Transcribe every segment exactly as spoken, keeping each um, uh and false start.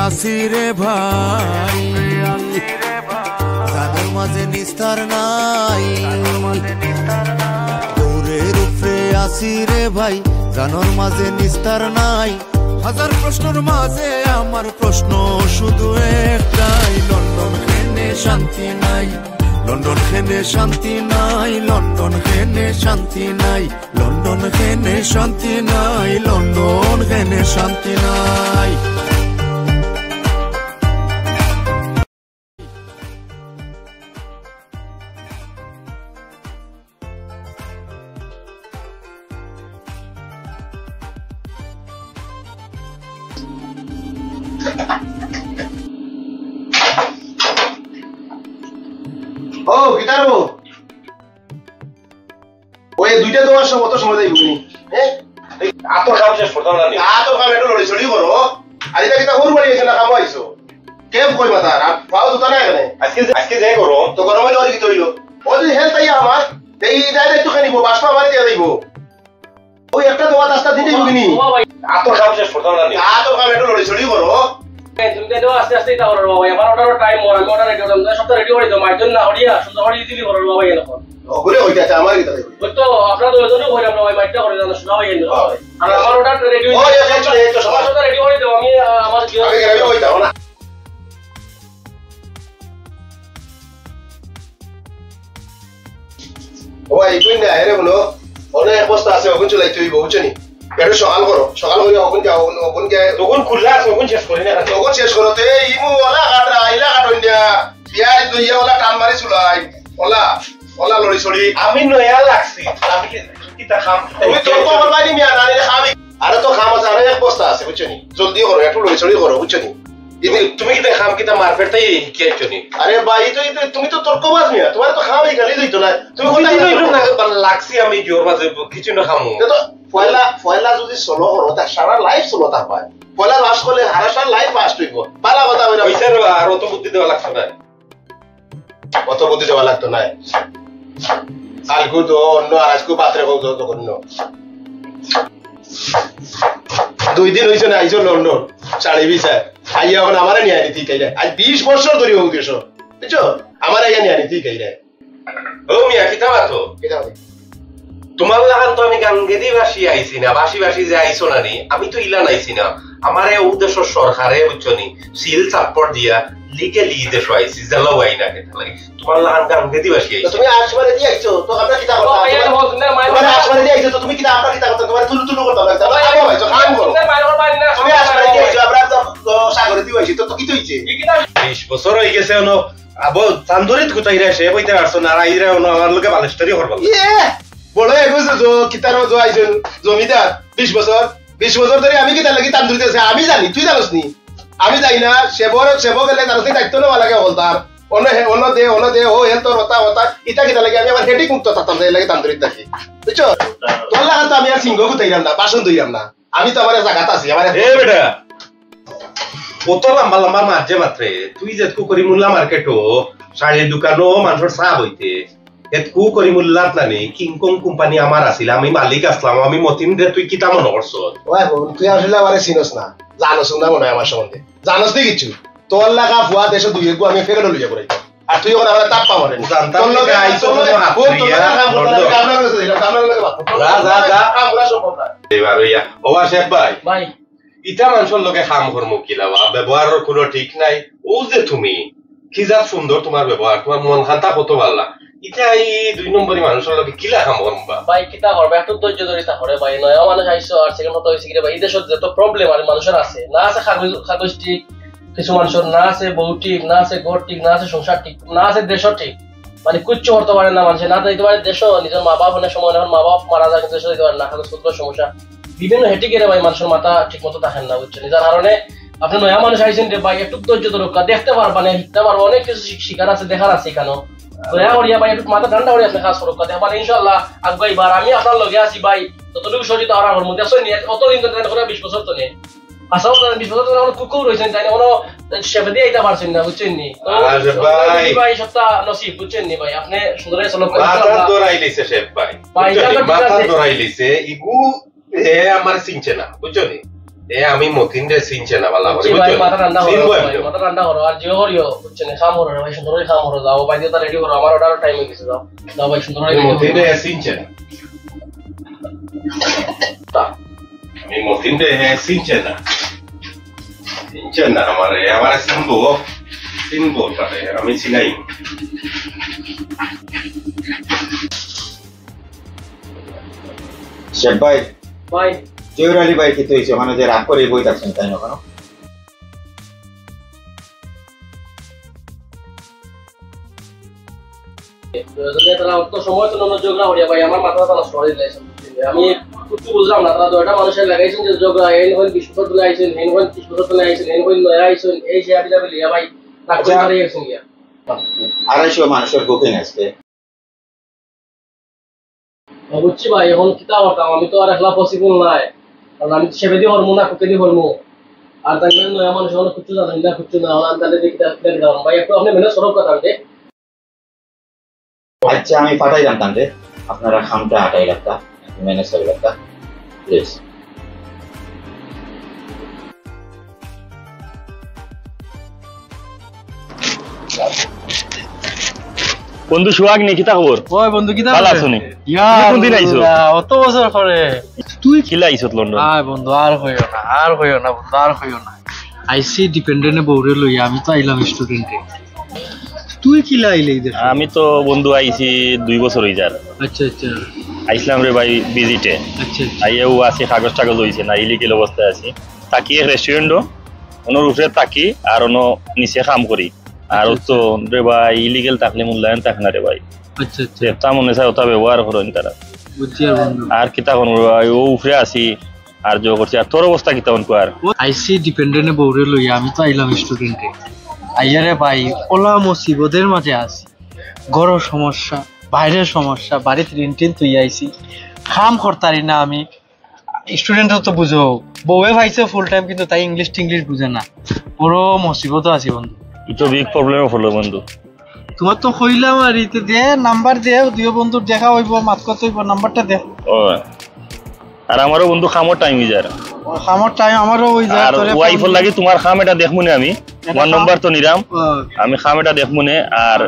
আছি রে ভাই, জানর মাঝে নিস্তার নাই। দৌড়ের উপরে আছি রে ভাই, জানর মাঝে নিস্তার নাই। হাজার প্রশ্নর মাঝে আমার প্রশ্ন শুধু একটাই, লন্ডন কেনে শান্তি নাই। লন্ডন কেনে শান্তি নাই, লন্ডন কেনে শান্তি নাই, লন্ডন কেনে শান্তি নাই, লন্ডন কেনে শান্তি নাই। ও, কিতা রে? ওই দুইটা দেওয়ার সময় অত সময় যাইব নি? হ্যাঁ? এই আতর কাম শেষ করতাম না নি? আতর কাম একটু লড়ি চড়ি করো। আর ইটা কিতা হুর বাড়ি আইছো না কামো আইছো? কেপ কই মাথা? আর পাও জুতা নাই এখানে। আজকে, আজকে যে গরম। তো গরমে লড়ি কিতা অইলো? ও যদি হেলতে আইয়া আমার, এই ইটা দায়িত্ব কে নিব? বাসটা আমার দিয়া যাইব। ওই একটা দেওয়া দশটা দিন দিব নি? আতর কাম শেষ করতাম না নি? আতর কাম একটু লড়ি চড়ি করো। এই তুমি তো আস্তে আস্তে ইটা করো বাবা, আমার অর্ডারও টাইম অর, আমি অর্ডার রেডি করলাম, সবটা রেডি করে দাও, মাইজন না হরিয়া, সুন্দর করে ইজিলি করো বাবা, এই রকম। ওগুলো হইতে আছে, আমার কিতা হইবে? ওই তো আপনারা দুজনও হইলাম না ভাই, মাইটটা করে দাও, শোনা ভাই, এই রকম। আর আমার অর্ডার রেডি ও, হইছে। এই, এই, এই তো সবাই। সবটা রেডি করে দাও, আমি, আহ, আমার জিও আমি রেডি হইতাম না। ও ভাই, কই না, এরে বলো, অনেক বস্তা আছে, ওগুন চুলাই তুই বুঝছো নি? একটু সকাল করো, সকাল করে ওগুন যাও, ওগুন, ওগুন যাও। তখন খুললা আছে, ওগুন শেষ করি না। তখন শেষ করো, তে ইমু ওলা কাটরা, ইলা কাটুন দিয়া, পিয়াজ দইয়া ওলা টান মারি চুলাই, ওলা, ওলা লড়ি চড়ি। আমি নয়া লাগছি, আমি কি, কিতা কাম? তুমি তোর তো আমার বাইরে মিয়া, না নিলে খাবি। আরে তো কাম আছে, আরো এক বস্তা আছে, বুঝছো নি? জলদি করো, একটু লড়ি চড়ি করো, বুঝছো নি? ইনি, তুমি কিতা কাম কিতা মারপেট তাই কি আইছো নি? আরে ভাই, তো, তো, তুমি তো তর্কবাজ মিয়া, তোমার তো কাম এই গালি দিত না। তুমি দুই কোথায় দিন হইলো না, লাগছি আমি জোর মাঝে কিছু না খামু। তো, তো পয়লা, পয়লা যদি চলো করো, তা সারা লাইফ চলো তা পায়। পয়লা পাস করলে সারা, সারা লাইফ পাস হইব। ভালো কথা হইল। ওই স্যার, আর অত বুদ্ধি দেওয়া লাগছে না। অত বুদ্ধি দেওয়া লাগতো না। কালকু তো অন্য, আর আজকু পাত্রে কও তো অন্য। দুই দিন হইছে না, আইছো লন্ডন, শাড়ি ভিসা। আইয়া এখন আমারে নিয়ে আনি ঠিক আইলে। আজ বিশ বছর ধরে হউ দেশো। বুঝছো? আমারে আইয়া নিয়ে আনি ঠিক আইলে। ও মিয়া, কিতা মাতো? কিতা মাতো? তোমার লাখান তো আমি গাঙ্গেদি বাসি আইছি না, বাসি বাসি যে আইছো না নি, আমি তো ইলা নাইছি না। আমারে ও দেশর সরকারে, বুঝছো নি, সিল সাপোর্ট দিয়া লিগেলি দেশো আইছি, জেলা ওয়াই না কেন লাগে। তোমার লাখান গাঙ্গেদি বাসি আইছি। তুমি আসমানে দিয়ে আইছো, তো আমরা কিতা করতাম? তোমার আসমানে দিয়ে আইছো, তো তুমি কিতা আমরা কিতা করতাম? তোমার তুলু তুলু করতাম না, আমরা আগে আইছো, কাম করো। তুমি আসমানে দিয়ে আইছো, আমরা তো, তো সাগরে দিয়ে আইছি, তো, তো কি তুইছে? বিশ বছর হয়ে গেছে, অনো আবো তান্দুরিত কুতাইরা সে বইতে পারছো না, আর আইরা অনো আমার লোকে বালেস্টারি করবা। ইয়ে, বড় এগো যে জো, কিতারও জো আইছন, জমিদার, বিশ বছর, বিশ বছর ধরে আমি কিতার লাগি তান্দুরিত আছে, আমি জানি, তুই জানোস নি? আমি যাই না, সেবর, সেবো গেলে তার সেই দায়িত্ব নেওয়া লাগে বলতাম। অন্য হে, অন্য দে, অন্য দে, ও হেল তোর হতা, হতা, ইতা কিতা লাগে, আমি আমার হেডিক মুক্ত থাকতাম, যাই লাগে তান্দুরিত থাকি। বুঝছো? তোর লাগা তো আমি আর সিংহ কুতাইলাম না, বাসন ধুইলাম না। আমি তো আমার জাগাত আছি, আমার এ বেটা, কত লম্বা লম্বা মাত যে মাতরে, তুই যেতকু করিমুল্লা মার্কেটো, শাড়ির দোকানো, মানুষের চা বইতে, এতকু করিমুল্লাত নানি, কিংকং কোম্পানি আমার আছিল, আমি মালিক আসলাম, আমি মতিন রে, তুই কিতা মনে করছস? ওই বোন, তুই আসলে আমারে চিনস না, জানোস না মনে হয় আমার সম্বন্ধে, জানোস নি কিছু? তোর লাগা ফুয়া দেশো দুই এগু আমি ফেরত লইয়া পড়াই। আর তুই ওখানে আমার তাপ্পা মারে। জানতাম তোর না, লগে, আইসো তোর লগে, না, ও, তোর লগে কাম করতে বন্ধ। লাগে, কাম না করে দিলাম, কাম না করে বাপ। যা, যা, যা। কাম করা সম্ভব না। এবার ওইয়া, ও আশেক ভাই। ভাই। ইটা মানুষের লগে কাম কর্ম কিলা বা, ব্যবহারর কোনো ঠিক নাই। ও যে তুমি, কি জাত সুন্দর তোমার ব্যবহার, তোমার মন খান্তা কত ভালা। ইটা এই দুই নম্বরই মানুষের লগে কিলা কাম করবা? ভাই, কিতা করবা? একটু ধৈর্য ধরি তা করে ভাই। নয়া মানুষ আইসো, আর সেকেন্ড কথা হইছে কি রে ভাই, এই দেশত যত প্রবলেম আর মানুষের আছে, না আছে কাগজ, কাগজ ঠিক, কিছু মানুষের না আছে বউ ঠিক, না আছে ঘর ঠিক, না আছে সংসার ঠিক, না আছে দেশও ঠিক, মানে কিচ্ছু করতে পারে না মানুষে, না যাইতে পারে দেশও, নিজের মা বাপ অনেক সময়, এখন মা বাপ মারা যায় কিন্তু দেশে যাইতে পারে না, কাগজপত্র সমস্যা, বিভিন্ন হেটিকেরে ভাই মানুষের মাথা ঠিক মতো থাকে না, বুঝছেন? যার কারণে আপনি নয়া মানুষ আইছেন রে ভাই, একটু ধৈর্য ধরুক্কা, দেখতে পারবা না, শিখতে পারবা, অনেক কিছু শিখ-, শিখার আছে, দেখার আছে এখানে। দয়া করিয়া ভাই একটু মাথা ঠান্ডা করিয়া আপনি কাজ করুক্কা, দেখবা ইনশাআল্লাহ আগুয়াইবা। আমি আপনার লগে আছি ভাই, যতটুকু সহযোগিতা করা করবো, দেখছেন নি, অতদিন তো ট্রেন করে বিশ বছর তো নেই। আচ্ছা, ও বিশ বছর ধরে আমার কুকুর রয়েছেন, তাই না? কোনো শেফে দিয়ে এটা পারছেন না, বুঝছেন নি? তো আরে ভাই। ভাই, সবটা নসিব, বুঝছেন নি ভাই? আপনি সুন্দর করে চলক করেন, মাথা ইনশাআল্লাহ। দৌড়াই লিছে শেফ ভাই। ভাই, বুঝছো এটা নি? তো ঠিক মাথা আছে। দৌড়াই লিছে, ইগু এ আমার চিনছে না, বুঝছো নি? এ আমি মতিন রে চিনছে না বালা করে, জি ভাই, বুঝছো? মাথা ঠান্ডা করো চিনবো ভাই, একদম। মাথা ঠান্ডা করো। আর যে করিও, বুঝছো নি, কাম করো রে ভাই, সুন্দর করে কাম করো, যাও, ভাই, দিয়ে ready করো, আমার order time হয়ে গেছে, যাও। যাও ভাই, সুন্দর করে তুমি ready মতিন করো। রে চিনছে না। তা, আমি মতিন রে চিনছে না। চিনছে না আমারে, আমারে চিনবো, চিনবো তারে, আমি চিনাই। শেখ ভাই, ভাই। জহির আলী ভাই, কিতা অইছে? ওখানো যে রাগ করি বই থাকছইন, তাই না ওখানো? যদি তারা অত সময় তো নন ঝগড়া করিয়া ভাই, আমার মাথা ব্যথা নষ্ট করে দিলে। আমি কিচ্ছু বুঝলাম না, তারা দুইটা মানুষের লাগাইছেন যে ঝগড়া, এই হইল বিশ বছর ধরে আইছেন, এই হইল ত্রিশ বছর ধরে আইছেন, এই হইল নয়া আইছেন, এই যে হাবি জাবি লিয়া ভাই, রাগ করে আচ্ছা। মারিয়া গেছেন গিয়া। আড়াইশো মানুষের বুকিং আজকে। ও, বুঝছি ভাই, এখন কিতা করতাম? আমি তো আর একলা পসিবল নাই, কারণ আমি তো সেবেদি হরমু না কুকেদি হরমু। আর তাই জন্য নয়া মানুষ, অনেক কিছু জানেন না, কিছু না, আমি তাহলে দেখি তাহলে কিতা করতাম। ভাই, একটু আপনি মেনে সরব কথা দে। আচ্ছা, আমি পাঠাইলাম তাহলে, আপনারা খামটা আটাই রাখতা, ম্যানেজ করে রাখতা, প্লিজ। বন্ধু সুহাগ নি, কিতা খবর? ওই বন্ধু, কিতা ভালা খবর? আছো নি? ইয়া তুমি কোন দিন আইছো? আল্লাহ, অত বছর পরে। তুই কিলা আইছত লন্ডন? আয় বন্ধু, আর কইও না, আর কইও না বন্ধু, আর কইও না। আইছি ডিপেন্ডেন্টে বউরে লইয়া, আমি তো আইলাম স্টুডেন্টে। তুই কিলা আইলে এই দেশে? আমি তো বন্ধু আইছি দুই বছর হই যার। আচ্ছা, আচ্ছা। আইছিলাম রে ভাই ভিজিটে। আচ্ছা, আচ্ছা। আইয়াও আছি, কাগজ টাগজ হইছে না, ইলিগেল অবস্থায় আছি। থাকি এক রেস্টুরেন্টও, ওনোর উপরে থাকি আর ওনো নিচে কাম করি। আর আচ্ছা, ও তো রে ভাই ইলিগেল থাকলে মূল্যায়ন থাকে না রে ভাই। আচ্ছা, আচ্ছা। যেটা মনে চায় ওটা ব্যবহার করইন তারা। বুঝছি আর বন্ধু। আর কিতা করমু রে ভাই, ও উপরে আছি, আর জো করছি। আর তোর অবস্থা কিতা অন কর? আইছি ডিপেন্ডেন্টে বউরে লইয়া, আমি তো আইলাম স্টুডেন্টে। আইয়ারে ভাই, ওলা মুসিবতের মাঝে আছি। ঘরর সমস্যা, বাইরের সমস্যা, বাড়িত ঋণ টিন তুই আইছি। কাম করতারি না আমি। স্টুডেন্ট তো বুঝো, বউয়ে পাইছে ফুল টাইম, কিন্তু তাই ইংলিশ টিংলিশ বুঝে না। বড় মুসিবত আছি বন্ধু। ই তো বিগ প্রবলেমে পড়লো বন্ধু। তোমার তো কইলাম আর ইতে দে, নাম্বার দে, দুইও বন্ধুর দেখা হইব, মাত কথা হইব, নাম্বারটা দে। ও, আর আমারও বন্ধু কামর টাইম হই যার। ও, কামর টাইম আমারও হই যায়, আর তোরে ওয়াইফর ফোন লাগি তোমার কাম এটা দেখমুনে আমি। এটা তোমার কাম নাম্বার তো নিলাম। ও। আমি কাম এটা দেখমুনে। আর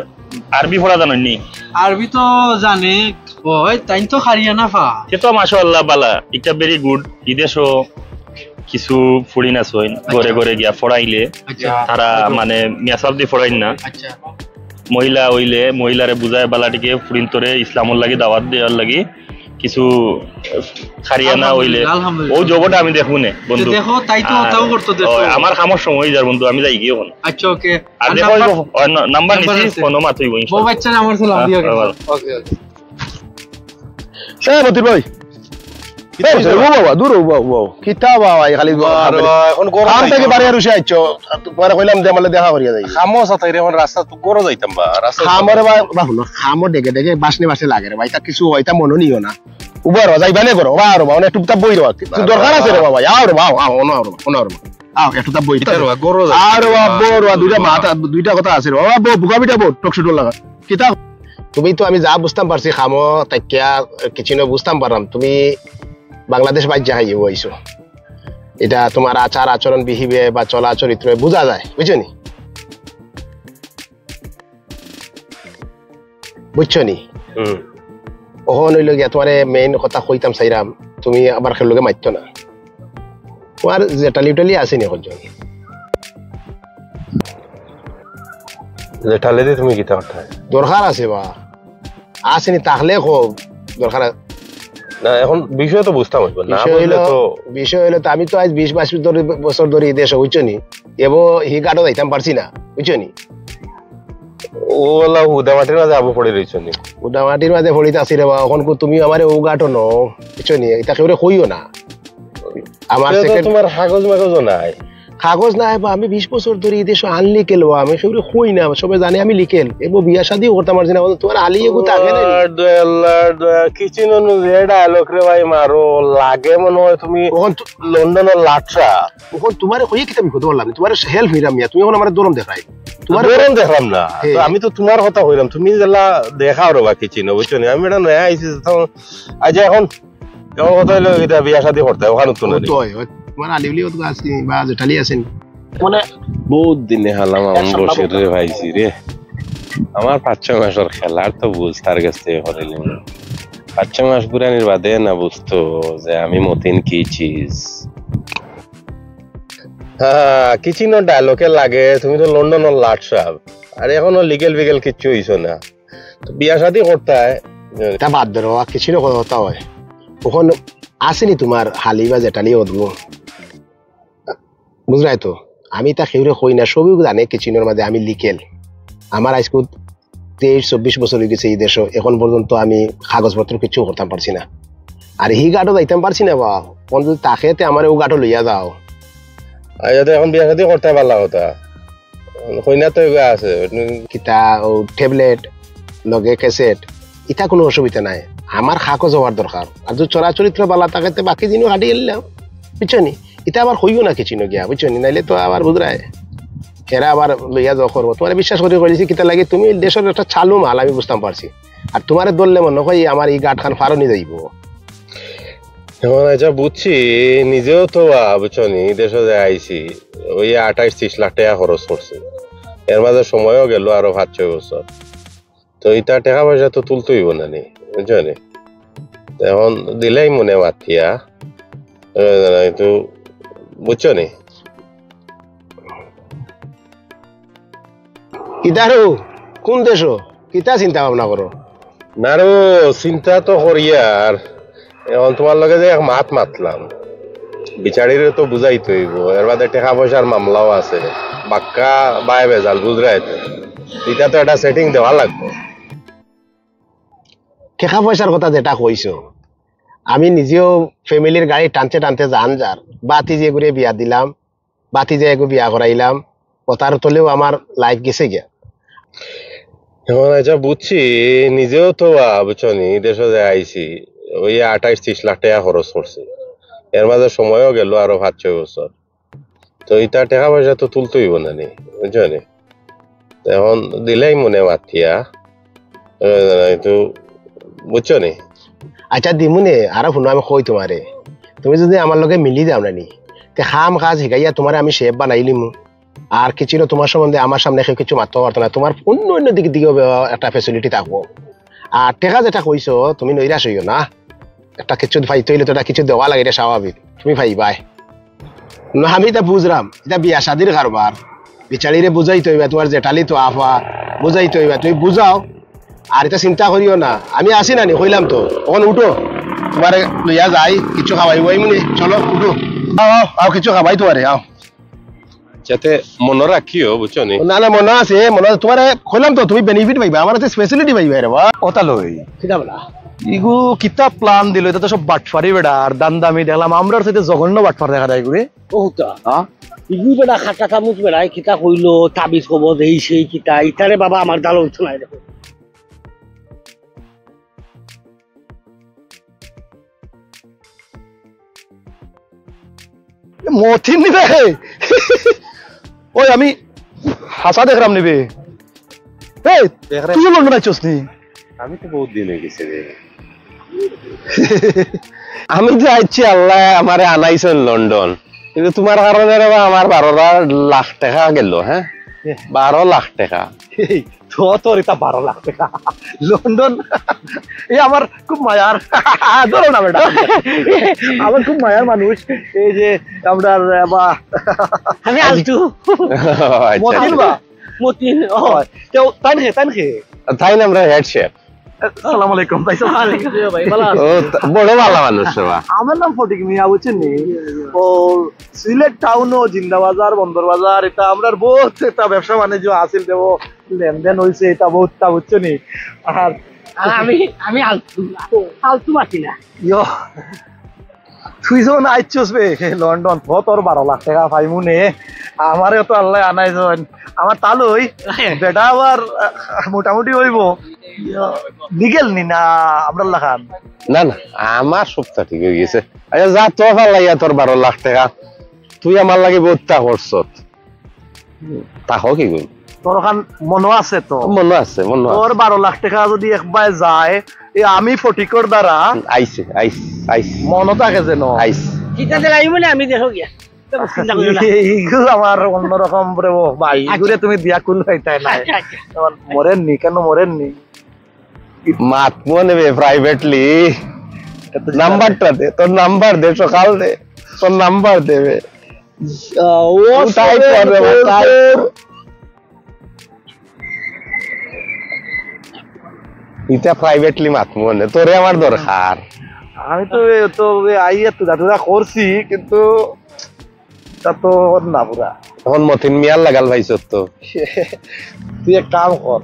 আরবি পড়া জানো নি? আরবি তো জানি, ওই তাই তো খারিয়া না ফা। সে তো মাশাআল্লাহ বালা, এটা ভেরি গুড। বিদেশও কিছু ফুড়িন আছইন, আচ্ছা। ঘরে ঘরে গিয়া পড়াইলে আচ্ছা। তারা আচ্ছা। মানে মেসাব দি পড়াইন না। আচ্ছা। মহিলা হইলে মহিলারে বুঝায় বালা টিকে ফুড়িন তোরে ইসলামর লাগি দাওয়াত দেওয়ার লাগি কিছু খারিয়া না হইলে আলহামদুলিল্লাহ, আলহামদুলিল্লাহ। ও জগটা আমি দেখমু নে বন্ধু। দেখো, তাই তো আর ওটাও করতো দেখো। ও, আমার কামর সময় হই যার বন্ধু, আমি যাই গিয়ে এখন। আচ্ছা, ওকে। আর আর দেখো, নাম্বার? ওই যে, ও, ন-, নাম্বার নাম্বার নিছি, আছে। ফোনো মাত হইব, বউ ইনশাআল্লাহ। বাচ্চা না, আমার সালাম হ্যাঁ, দিও। হ্যাঁ, বলো। ওকে, ওকে। এ, মতির ভাই। কিতা এ, হইছে ও বাবা? বাবা, দূর ও বাবা, ও বাবা। কিতা বাবা, এই খালি বাবা রে বাবা, এখন গরম কাম নাই। থাকি বাড়ি আর উঠে আইছো। তোমারে কইলাম যে, আমারে দেখা করিয়া যাই। খামো সাতাই রে, এখন রাস্তা তো গরো যাইতাম বা, রাস্তা খামো রে বা, বা, হুনো, খামো ডেকে ডেকে বাসনে বাসনে লাগে রে ভাই, তা কিছু হয়তা মনো নিও না। উবা রে বা, যাইবা নে করো, বা রে বা, অনেক টুপটাপ বই রে বা। কিছু দরকার আছে রে বাবা, আও রে বা, আও, আও, অনো আও রে বা, অনো আও রে বা। আও, একটু তা বই। কিতা রে বা, গরো যাইতাম। আরে বা, বউ রে বা, দুইটা মাথা, দুইটা কথা আছে রে বা। বাবা, বউ, বুকা পিঠা বউ, টকশো টোক লাগা। কিতা? তুমি তো আমি যা বুঝতাম পারছি, খামো তাকিয়া কিচ্ছু না বুঝতাম পারলাম। তুমি বাংলাদেশ বাইর যাই আইছো। এটা তোমার আচার আচরণ বিহেভিয়ার বা চলা চরিত্রে বুঝা যায়, বুঝছো নি? বুঝছো নি? হুম। অখন হইল গিয়া তোমারে মেইন কথা কইতাম চাইরাম, তুমি আবার কেউ লগে মাততো না। তোমার জেঠালি উঠালি আছে নি একজন? জেঠালি দি তুমি কিতা কথা? দরকার আছে বা। আছে নি, থাকলে কও, দরকার আ- না, এখন বিষয় তো বুঝতাম হইব, না বিষয় বুঝলে হইলো, তো বিষয় হইলো তো আমি তো আজ বিশ বাইশ বছর ধরে, বছর ধরে এই দেশে, বুঝছো নি? এবো হি ঘাটও যাইতাম পারছি না, বুঝছো নি? ও আল্লাহ, হুদা মাটির মাঝে আবু পড়ে রইছো নি? হুদা মাটির মাঝে পড়িতে আছি রে বা, এখন কো তুমি আমারে ও ঘাটও নও, বুঝছো নি? এটা কেউরে কইও না। আমার এটা তো সেকেন্ড তোমার কাগজ মাগজও নাই। কাগজ নাই বা, আমি বিশ বছর ধরে এই দেশে আনলিগেল বা, আমি কেউরে কই না, সবে জানে আমি লিগেল। এবো বিয়া শাদিও করতাম পারছি না, তোমার আলি এগু থাকে না। আল্লাহর দয়া, আল্লাহর দয়া, কিচিন অনুযায়ী ডায়লগ রে ভাই মারো, লাগে মনে হয় তুমি অখন তো লন্ডনের লাটরা। অখন তোমারে কইয়ে কিতা বিপদ করলাম, তোমারে হেল্প নিলাম মিয়া, তুমি অখন আমারে দরম দেখাই। তোমারে দরম দেখলাম না, হে। তো আমি তো তোমার কথা কইলাম, তুমি যেলা দেখাও রে বা কিচিন, বুঝছো নি? আমি এটা নয়া আইছি, তখন আজ এখন, এখন কথা হইলো এটা বিয়া শাদি করতে, অখান তো না নি। তো হয়, হয়। তোমার আলিউলি অত আছে বা জেঠালি আছেন? মানে, বহুত দিনে হালাম আমার বসির রে ভাইছি রে। আমার পাঁচ ছয় মাসর খেলার তো বুঝ তার গেছ থাকি করিলিমু। পাঁচ ছয় মাস ঘুরানির বাদে না বুঝতো যে আমি মতিন কি চিজ। হ্যাঁ, কিচিনো ডায়লগে লাগে, তুমি তো লন্ডনর লাট সাব। আর এখনো লিগেল ফিগেল কিচ্ছু হইছো না। তো বিয়া শাদি করতায়। তা বাদ ধরো, আর কিচিনো কথা হয়। অখন আছেনি তোমার হালি বা জেঠালি অত? বুঝরায় তো, আমি তা কেউরে কই না, সবই জানে কিচিনোর মাঝে আমি লিগেল। আমার আইজকু তেইশ চব্বিশ বছর হয়ে গেছে এই দেশো, এখন পর্যন্ত আমি কাগজপত্র কিছু করতাম পারছি না। আর হি গাটো যাইতাম পারছি না বা, কোন যদি থাকে তে আমার ও গাটো লইয়া যাও। আর যাতে এখন বিয়া শাদি করতে পারলা কথা, কইনা তো এগুলো আছে। কিতা ও ট্যাবলেট, লগে ক্যাসেট, ইতা কোনো অসুবিধা নাই। আমার কাগজ হওয়ার দরকার। আর যদি চরাচরিত্র বালা থাকে তে বাকি দিনও কাটি গেলাম, বুঝছো নি? ইতা আবার কইও না কিচিনো গিয়া, বুঝছো নি? নাইলে তো আবার বুঝরায়, এরা আবার লইয়া যাওয়া করবো। তোমার বিশ্বাস করি কইছি, কিতা লাগে তুমি দেশর একটা চালু মাল, আমি বুঝতাম পারছি। আর তোমারে ধরলে মনে হয় আমার এই গাটখান ফারনি যাইবো। এখন আচ্ছা বুঝছি, নিজেও তো বা, বুঝছো নি, দেশো যে আইছি, ওই আঠাইশ ত্রিশ লাখ টাকা খরচ করছি, এর মাঝে সময়ও গেল আরো পাঁচ ছয় বছর। তো ইতা টাকা পয়সা তো তুলতে হইব না নি, বুঝছো নি? তো এখন দিলাই মনে মাতিয়া, এ, একটু, বুঝছো নি? ইদারু, কোন দেশো? কিতা চিন্তা ভাবনা করো? না রো, চিন্তা তো করি আর। এখন তোমার লগে যে এক মাত মাতলাম, বিচারিরে তো বুঝাইতে হইব। এর বাদে টাকা পয়সার মামলাও আছে, বাক্কা বায় বেজাল, বুঝরায় তো। ইটা তো একটা সেটিং দেওয়া লাগবো। টাকা পয়সার কথা যেটা কইছো, আমি নিজেও ফ্যামিলির গাড়ি টানতে টানতে জান যার, বাতি যে ঘুরে বিয়া দিলাম, বাতি যে এগু বিয়া করাইলাম, ও তার তলেও আমার লাইফ গেছে গিয়া। এখন আচ্ছা বুঝছি, নিজেও তো বা, বুঝছো নি, দেশো যে আইছি, ওই আঠাইশ ত্রিশ লাখ টাকা খরচ করছি, এর মাঝে সময়ও গেল আরো পাঁচ ছয় বছর। তো ইতা টাকা পয়সা তো তুলতে হইব না নি, বুঝছো নি? তো এখন দিলাই মনে মাতিয়া, এ, তো বুঝছো নি? আচ্ছা দিমুনে, আর শুনো আমি কই তোমারে, তুমি যদি আমার লগে মিলি যাও না নি, তে কাম কাজ শিখাইয়া তোমারে আমি শেফ বানাইলিমু। আর কিছু না, তোমার সম্বন্ধে আমার সামনে কেউ কিছু মাততে পারতো না, তোমার অন্য অন্য দিক দিকেও বে-, একটা ফ্যাসিলিটি থাকবো। আর টাকা যেটা কইছো, তুমি নৈরাশ হইও না, একটা কিছু পাইতে হইলে তো এটা কিছু দেওয়া লাগে, এটা স্বাভাবিক, তুমি পাইবায়। না, আমি এটা বুঝলাম, এটা বিয়া শাদির কারবার, বিচারিরে বুঝাইতে হইবা, তোমার জেঠালি তো আফা, বুঝাইতে হইবা, তুমি বুঝাও। আর এটা চিন্তা করিও না, আমি আছি না নি, কইলাম তো, এখন উঠো, তোমার লইয়া যাই, কিছু খাওয়াইবো, এই মুনি, চলো উঠো, আও, আও, আও, কিছু খাওয়াই তোমারে, আও। যাতে মনে রাখিও, বুঝছো নি? না, না, মনে আছে, মনে আছে। তোমারে কইলাম তো, তুমি বেনিফিট পাইবা, আমার কাছে ফ্যাসিলিটি পাইবা রে বা। ওটা লই। কিতা বলা? ইগু কিতা প্ল্যান দিল, এটা তো সব বাটফারি বেটা, আর দান্দামি দেখলাম, আমরার সাথে জঘন্য বাটফার দেখা যায় ঘুরে। ওটা? হ্যাঁ? ইগু বেটা খাটা চামচ বেটায়, কিতা কইলো, তাবিজ কবজ, এই সেই কিতা, ইতারে বাবা আমার দালো উঠছে না, দেখো। এ মতিন নি বে। ওই আমি হাসা দেখরাম নি বে। এই, দেখরে। তুই লন্ডন আইছস নি? আমি তো বহুত দিন হয়ে গেছে রে। আমি যে আইছি আল্লাহ আমারে আনাইছইন লন্ডন। কিন্তু তোমার কারণে রে বা আমার বারো লাখ টাকা গেল, হ্যাঁ? এ। বারো লাখ টাকা। এই, তো তোর এটা বারো লাখ টাকা। লন্ডন, এই আমার খুব মায়ার। ধরো না বেটা। আমার খুব মায়ার মানুষ। এই যে আমরা, আহ, বা আমি আলতু। আচ্ছা। মতিন বা? মতিন, ও। হয়। কেউ তাই নাকি, তাই নাকি? তাই না, আমরা হেড শেফ। আসসালামু আলাইকুম, ভাই। ওয়ালাইকুম আসসালাম, ভাই, ভালো আছেন? ও, তা-, বড় ভালো মানুষ রে বা। আমার নাম ফটিক মিয়া, বুঝছেন নি? ও, সিলেট টাউনও জিন্দাবাজার, বন্দরবাজার, এটা আমরার বহুত একটা ব্যবসা বাণিজ্য আছিল, দেব লেনদেন হইছে, এটা বহুতটা, বুঝছো নি? আর আর আমি, আমি আলতু, আলতু মাতি না। ইয়ো, তুই যখন আইছস বে লন্ডন, তো তোর বারো লাখ টাকা পাইমু নে। আমারে তো আল্লাহ আনাইছইন। আমার তালই, বেটা আবার, আহ, মোটামুটি হইব। ইয়ো, লিগেল নি না, আমরার লাখান? না, না, আমার সবটা ঠিক হয়ে গেছে। আচ্ছা, যা তো ফালাইয়া তোর বারো লাখ টাকা, তুই আমার লাগি বহুতটা করছত। তা হোক কি কই? তোর ওখান মনো আছে তো? মনো আছে, মনো আছে। তোর বারো লাখ টাকা যদি একবার যায়, এ আমি ফটিকর দ্বারা আইছে, আইস, আইস। মনো থাকে যেন। আইস। ইটা দিলাই মানে আমি দেখো গিয়া। তো চিন্তা করিও না। এইগু আমার অন্যরকম রে ও ভাই, আচ্ছা। এগুরে তুমি দিয়া কুল পাইতায় না। আচ্ছা, আচ্ছা। আমার মরেননি, কেন মরেননি? মাতমু নে বে প্রাইভেটলি। নাম্বারটা দে, তোর নাম্বার দে, সকাল দে, তোর নাম্বার দেবে। ও তাই করবে, তাই। ইটা প্রাইভেটলি মাতমু নে, তোরে আমার দরকার। আমি তো এ, তো এ, আইয়া তুদা তুদা করছি, কিন্তু তা তো অর না পুরা। এখন মতিন মিয়ার লাগাল পাইছত তো। তুই এক কাম কর,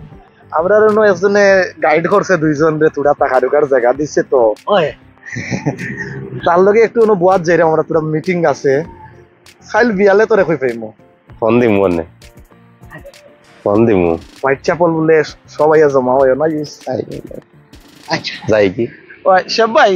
আমরা অন্য একজনে গাইড করছে দুইজন রে, তুরা থাকার উকার জাগা দিছে তো। ওই, তার লগে একটু অন্য বুয়াত যাইরাম আমরা, তুরা মিটিং আছে, কাইল বিয়ালে তোরে কই পাইমু। ফোন দিমু নে, ফোন দিমু। হোয়াইট চ্যাপেল বলে সবাই জমা হয় না? আচ্ছা। যাই কি? ওই, শেফ ভাই,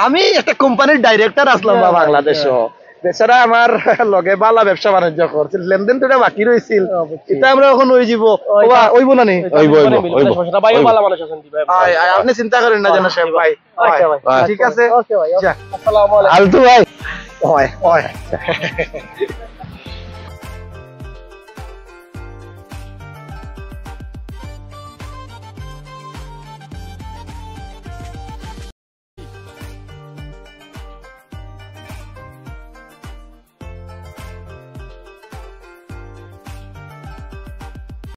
আমি একটা কোম্পানির ডাইরেক্টর আসলাম বা বাংলাদেশও। বেচারা আমার লগে বালা ব্যবসা বাণিজ্য করছিল, লেনদেন তো এটা বাকি রইছিল। এটা আমরা এখন ওই যাব। ওবা, ওইব না নি? ওইব, ওইব, ওইব। সমস্যা না, ভাইও ভালো মানুষ আছেন জি ভাই। আয়, আয়, আপনি চিন্তা করেন না যেন, শেফ ভাই। আচ্ছা ভাই। আয়। ঠিক আছে? ওকে ভাই, ওকে। যা। আসসালামু আলাইকুম। আলতু ভাই। ওই, ওই।